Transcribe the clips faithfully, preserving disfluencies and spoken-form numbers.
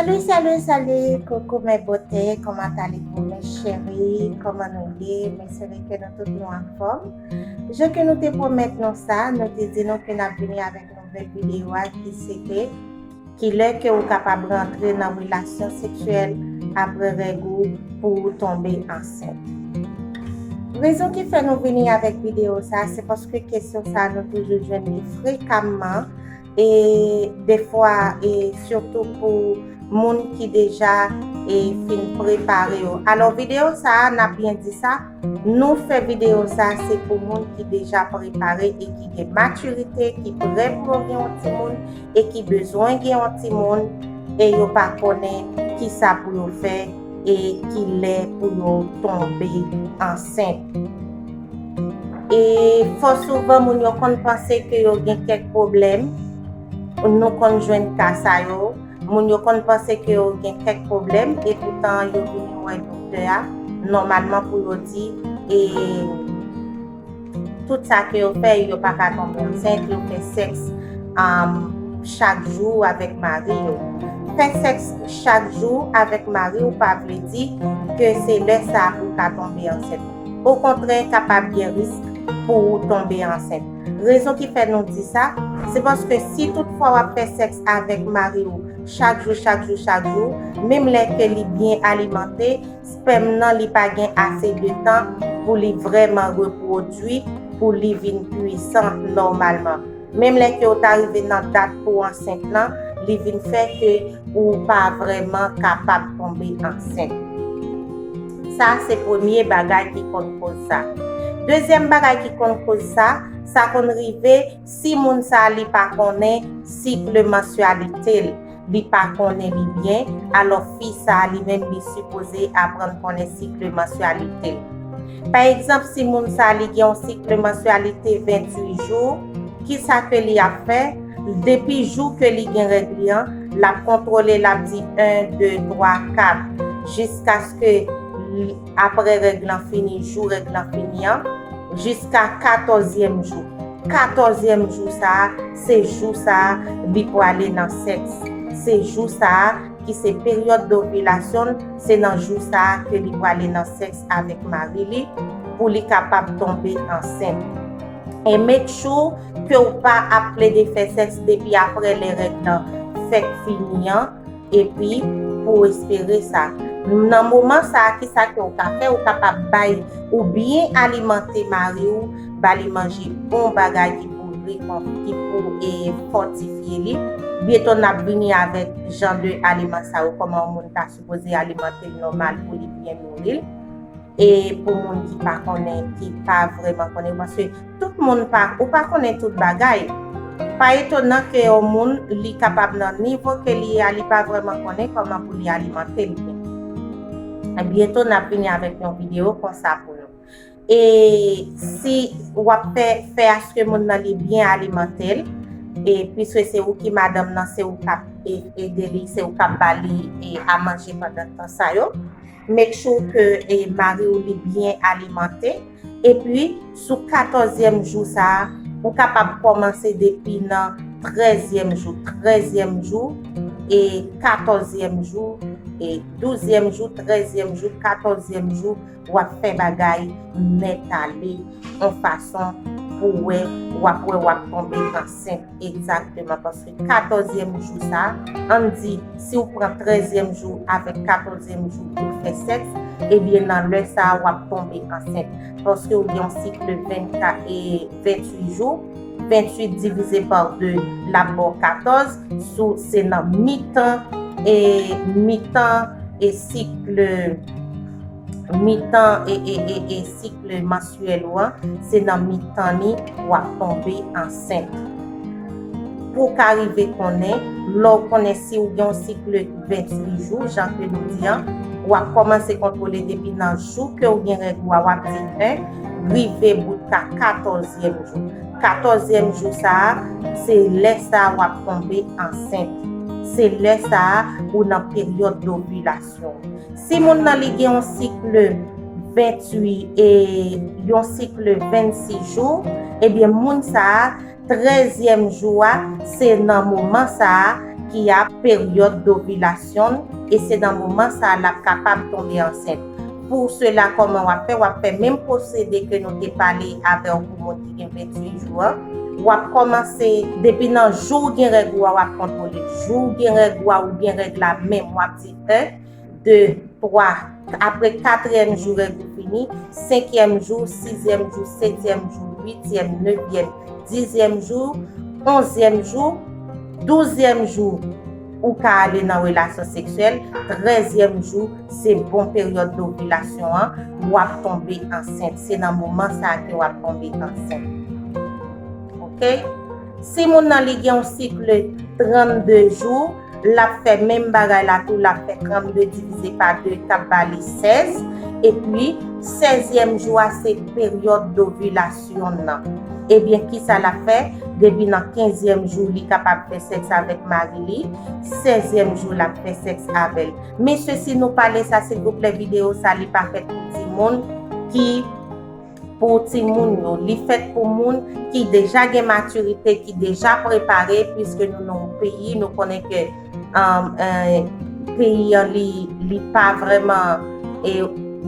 Salut, salut, salut, coucou mes beautés, comment allez-vous mes chéries, kòman nou ye? M espere ke nou tout nou anfòm. Jan ke nou te pwomèt nou sa, nou te di nou ke n ap vini avèk nouvèl videyo a ki se te kilè ke ou kapab rantre nan relasyon seksyèl apre règ ou pou ou tonbe ansent. Rezon ki fè nou vini avèk videyo sa, se paske kesyon sa nou toujou jwenn li frekamman, e defwa, e sitou pou moun ki deja e fin prepare yo. Alò, videyo sa a, n ap byen di sa, nou fè videyo sa a, se pou moun ki deja prepare e ki gen matirite, ki prè pou yo gen yon timoun e ki bezwen gen yon timoun, e yo pa konnen kisa pou yo fè e kilè pou yo tonbe ansent. E fò souvan moun yo konn panse ke yo gen kèk pwoblèm. Nou konn jwenn ka sa yo. Moun yo konn panse ke yo gen kèk pwoblèm, e poutan yo vini wè doktè a nòmalman pou yo di, e tout sa ke yo fè, yo pa ka tonbe ansent, yo fè sèks, um, chak jou avèk mari yo. Fè sèks chak jou avèk mari w pa vle di ke se lè sa a pou w ka tonbe ansent. Okontrè, kapab gen risk pou w tonbe ansent. Rezon ki fè nou di sa, se paske si toutfwa w ap fè sèks avèk mari w chak jou, chak jou, chak jou, menm lè ke li byen alimante, spèm nan li pa gen ase de tan pou li vrèman repwodui, pou li vin pwisan nòmalman. Menm lè ke w ta rive nan dat pou w ansent lan, li vin fè ke ou pa vrèman kapab tonbe ansent. Sa se premye bagay ki konn koz sa. Dezyèm bagay ki konn koz sa, sa konn rive si moun sa li pa konnen sik mansyalite l, li pa konnen li byen, alò fi sa li menm li sipoze aprann konnen sik mansyalite l. Pa egzanp, si moun sa li gen yon sik mansyalite venntuit jou, kisa ke li ap fè? Depi jou ke li gen règ li an, l ap kontwole, l ap di en, de, twa, kat, jiskaske li, apre règ lan fini, jou règ lan fini an, jiska katòzyèm jou. Katòzyèm jou sa a, se jou sa a li pwale nan sèks. Se jou sa a ki se peryòd dovilasyon l, se nan jou sa a ke li pwale nan sèks avèk mari li pou li kapab tonbe ansent. E make sure ke w pa ap plede fè sèks depi apre lè règ lan fèk fini an, epi pou w espere sa. Nan moman sa a, kisa ke w ka fè? Ou kapab bay ou byen alimante mari w, ba li manje bon bagay ki pou rekon-, ki pou, e, fòtifye li. Byento n ap vini avèk jan de aliman sa yo, kòman yon moun ta sipoze alimante l nòmal pou li byen nouri l. E pou moun ki pa konnen, ki pa vrèman konnen, paske tout moun pa, ou pa konnen tout bagay. Pa etonan ke yon moun, li kapab nan nivo ke li ye a, li pa vrèman konnen kòman pou li alimante l byen. Byento n ap vini avèk yon videyo konsa pou nou. E si w ap fè, fè aske moun nan li byen alimante l, e piske se ou ki madanm nan, se ou k ap e-, ede li, se ou k ap ba li, e, a manje pandan tan sa yo. Make sure ke, e, mari w li byen alimante. Epi, sou katòzyèm jou sa a, ou kapab kòmanse depi nan trèzyèm jou. Trèzyèm jou, e katòzyèm jou, e douzyèm jou, trèzyèm jou, katòzyèm jou, w ap fè bagay nèt ale, yon fason pou wè, w ap wè w ap tonbe ansent egzakteman. Paske katòzyèm jou sa a, ann di, si w pran trèzyèm jou avèk katòzyèm jou pou w fè sèks, ebyen, nan lè sa a, w ap tonbe ansent. Paske w gen yon sik vennkat e venntuit jou, venntuit divize pa de, l ap ba w katòz, sou, se nan mitan, e mitan, e sik, mitan, e, e, e, e sik mansyèl ou an, se nan mitan li w ap tonbe ansent. Pou w ka rive konnen, lè w konnen si w gen yon sik venntuit jou, jan ke nou di an, w ap kòmanse kontwole depi nan jou ke w gen règ ou a, w ap di en, rive bout ka katòzyèm jou. Katòzyèm jou sa a, se lè sa a w ap tonbe ansent. Se lè sa a ou nan peryòd dovilasyon. Si moun nan li gen yon sik venntuit e yon sik vennsis jou, ebyen moun sa a, trèzyèm jou a, se nan moman sa a ki ap peryòd dovilasyon l, e se nan moman sa a l ap kapab tonbe ansent. Pou sela, kòman w ap fè? W ap fè menm pwosede ke nou te pale avè w pou moun ki gen ventuit jou an. W ap kòmanse depi nan jou w gen règ ou a, w ap kontwole. Jou w gen règ ou a, ou gen règ la menm, w ap di en, de, twa, apre katriyèm jou règ ou fini, senkyèm jou, sizyèm jou, setyèm jou, uityèm, nevyèm, dizyèm jou, onzyèm jou, douzyèm jou, ou ka ale nan relasyon seksyèl, trèzyèm jou, se bon peryòd dovilasyon an, w ap tonbe ansent. Se nan moman sa a ke w ap tonbe ansent. Oke? Si moun nan li gen yon sik trannde jou, l ap fè menm bagay la tou, l ap fè trannde divize pa de k ap ba li sèz, epi sèzyèm jou a se peryòd dovilasyon l nan. Ebyen, kisa l ap fè? Depi nan kenzyèm jou, li kapab fè sèks avèk mari li, sèzyèm jou, l ap fè sèks avè l. Mesye, si nou pale sa, silvouplè, videyo sa, li pa fèt pou timoun ki pou timoun yo. Li fèt pou moun ki deja gen matirite, ki deja prepare, piske nou nan yon peyi, nou konnen ke um, eh, peyi an li, li pa vrèman eh,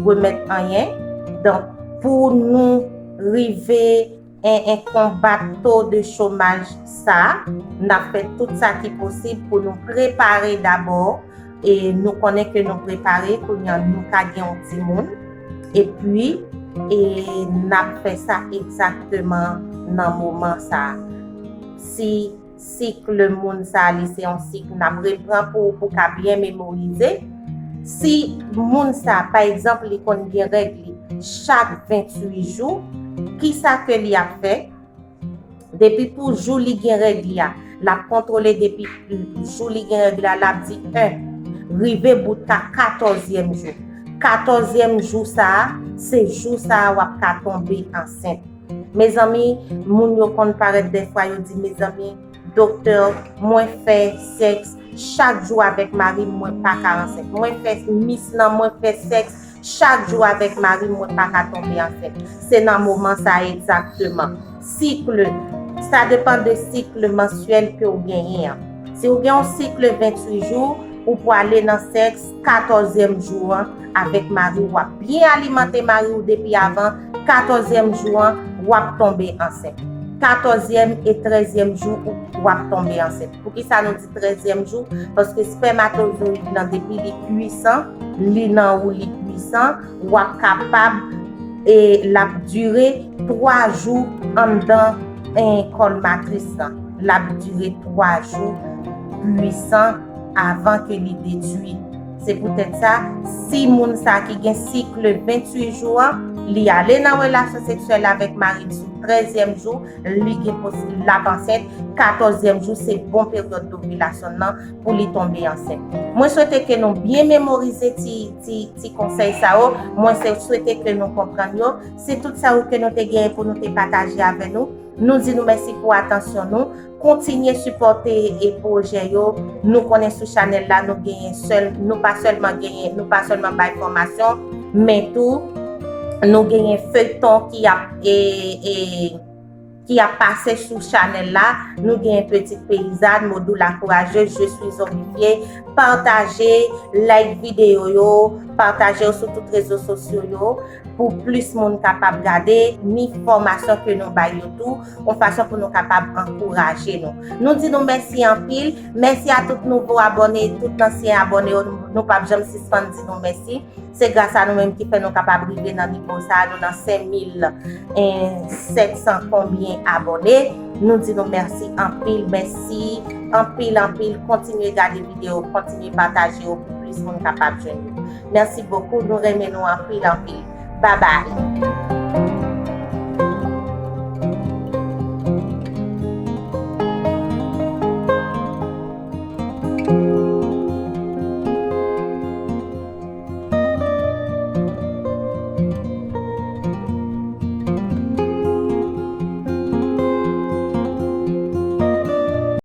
remèt anyen. Donk, pou nou rive en, en konbat to de chomaj sa, n ap fè tout sa ki posib pou nou prepare dabò. E nou konnen ke nou prepare, kounye a nou ka gen yon timoun. Epi, e n ap fè sa egzakteman nan moman sa. Si sik moun sa, li se yon sik n ap repran pou, pou ka byen memorize. Si moun sa, pa egzanp, li konn gen règ li chak ventuit jou, kisa ke li ap fè? Depi pou jou li gen règ li a, l ap kontwole depi jou li gen règ la, l ap di en, rive bout ka katòzyèm jou. Katòzyèm jou sa a, se jou sa a w ap ka tonbe ansent. Mezanmi, moun yo konn parèt dèfwa, yo di, mezanmi, doktè, mwen fè sèks chak jou avèk mari m, mwen pa ka ansent. Mwen fè mis nan, mwen fè sèks chak jou avèk mari m, mwen pa ka tonbe ansent. Se nan moman sa a egzakteman. Sik, sa depann de sik mansyèl ke w genyen an. Si w gen yon sik ventuit jou, ou pwale nan sèks katòzyèm jou an avèk mari w. W ap byen alimante mari w depi avan katòzyèm jou an, w ap tonbe ansent. Katòzyèm e trèzyèm jou, ou, w ap tonbe ansent. Poukisa nou di trèzyèm jou? Paske spèmatozoyid lan, depi li pwisan, li nan ou, li pwisan, w ap kapab, e l ap dire twa jou anndan, e, kòl matris lan. L ap dire twa jou pwisan avan ke li detwi. Se poutèt sa, si moun sa ki gen sik ventuit jou an, li ale nan relasyon seksyèl avèk mari l sou trèzyèm jou, li gen posi-, l ap ansent, katòzyèm jou se bon peryòd dovilasyon l nan pou li tonbe ansent. Mwen swete ke nou byen memorize ti, ti, ti konsèy sa yo. Mwen se swete ke nou konprann yo. Se tout sa yo ke nou te genyen pou nou te pataje avè nou. Nou di nou mèsi pou atansyon nou. Kontinye sipòte e pwojè yo. Nou konnen sou chanèl la nou genyen sèl, nou pa sèlman genyen, nou pa sèlman bay fòmasyon, men tou nou genyen feyton ki ap e, e, ki ap pase sou chanèl la. Nou genyen Petite Paysanne, Modou la Courageuse, Je suis zombifiée. Pataje, like videyo yo, pataje yo sou tout rezo sosyo yo pou plis moun kapab gade, ni fòmasyon ke nou bay yo tou, yon fason pou nou kapab ankouraje nou. Nou di nou mèsi anpil, mèsi a tout nouvo abòne, tout ansyen abòne yo, nou p ap janm sispann di nou mèsi. Se gras a nou menm ki fè nou kapab rive nan nivo sa a, nou nan senk mil sèt san konbyen abòne. Nou di nou mèsi anpil, mèsi anpil, anpil. Kontinye gade videyo, kontinye pataje yo pou plis moun kapab jwenn yo. Mèsi bokou, nou renmen nou anpil, anpil. Babay.